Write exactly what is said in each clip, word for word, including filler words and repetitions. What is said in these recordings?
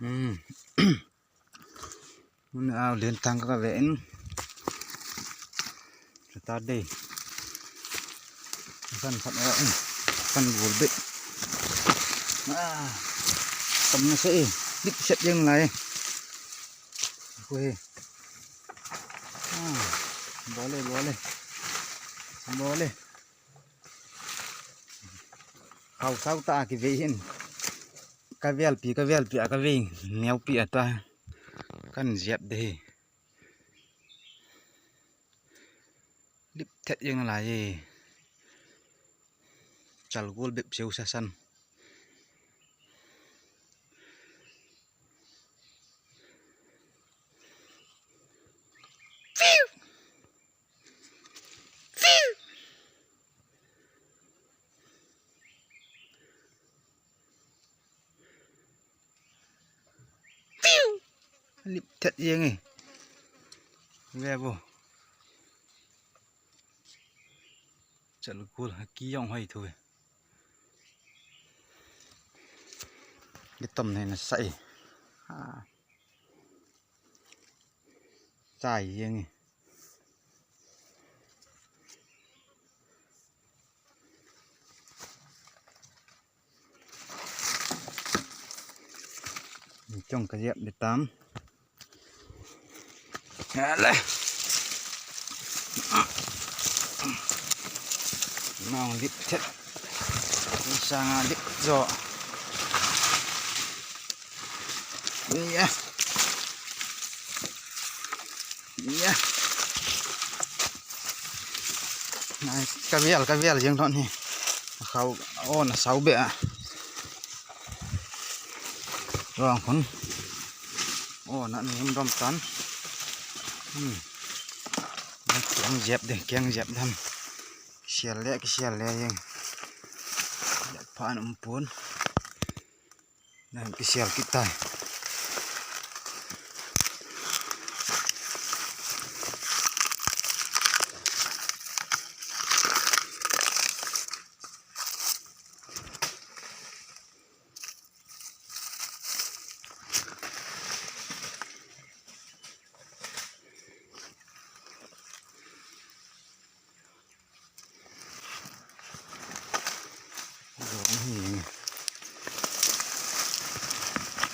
Hmm. Mun au len tang ka ve in. Saturday. San khat a in. San gol be. Ah. Tam na se e. Lip set jeng lai. Ko he. Ah. Bole, bole. Bole. Hau sau ta ki ve hin. Ka vel pi, ka vel pi, a ka ve neo pi a ta. Kan jep de hi. Lip thet jeng lai e. Chal gol bep seu sa san. Lip thet jeng e. Ve bo. Chal gol ha ki jong hoi thu ve. Ki tom ne na sai. Ha. Chai jeng e. Chong ka jep de tam. Hele. Nong lip thet. Sanga lip jo. Ya. Ya. Nai, ka vel, ka vel jeng thon hi. Khau, o na sau be a. Rong khun. O na ni him dom tan. Hmm. Keng jep de, keng jep dan. Kisial le, kisial le jeng. Jep phan um pun. Nang kisial kit tai.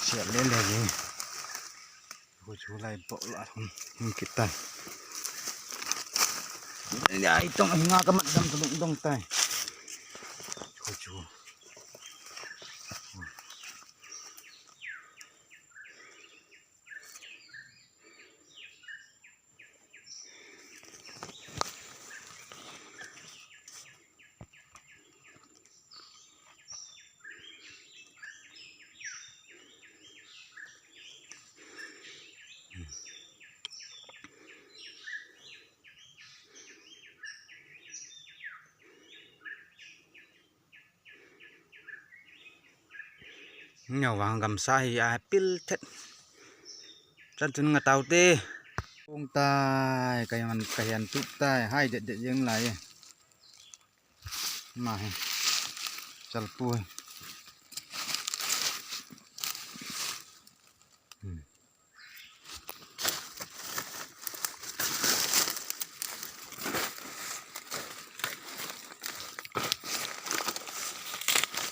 Sial le le jeng. Ko chu lai po la hum hum kit tai. Lai tong hinga ka mat dam ka dong dong tai. Ko chu. Neo vang gamsa hi a pil thet. Chan chun nga tau te. Kong tai, ka yan, ka yan tu tai, hai det det jeng lai. Ma he. Chal pu he. Hmm.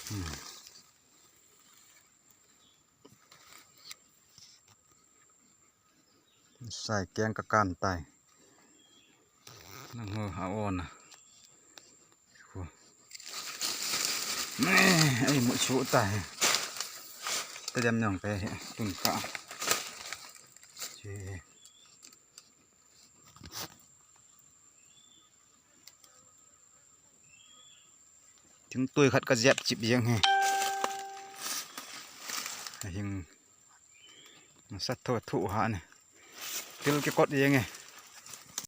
Hmm. Sai keng ka kan tai. Nang ho ha ona. Khu. Ai, mu su tai. Ta jam nang pe tun ka. Che. Thingtui khat ka jep chip jeng hi. Hing nasa tho thu ha ne. Til kikot jeng e.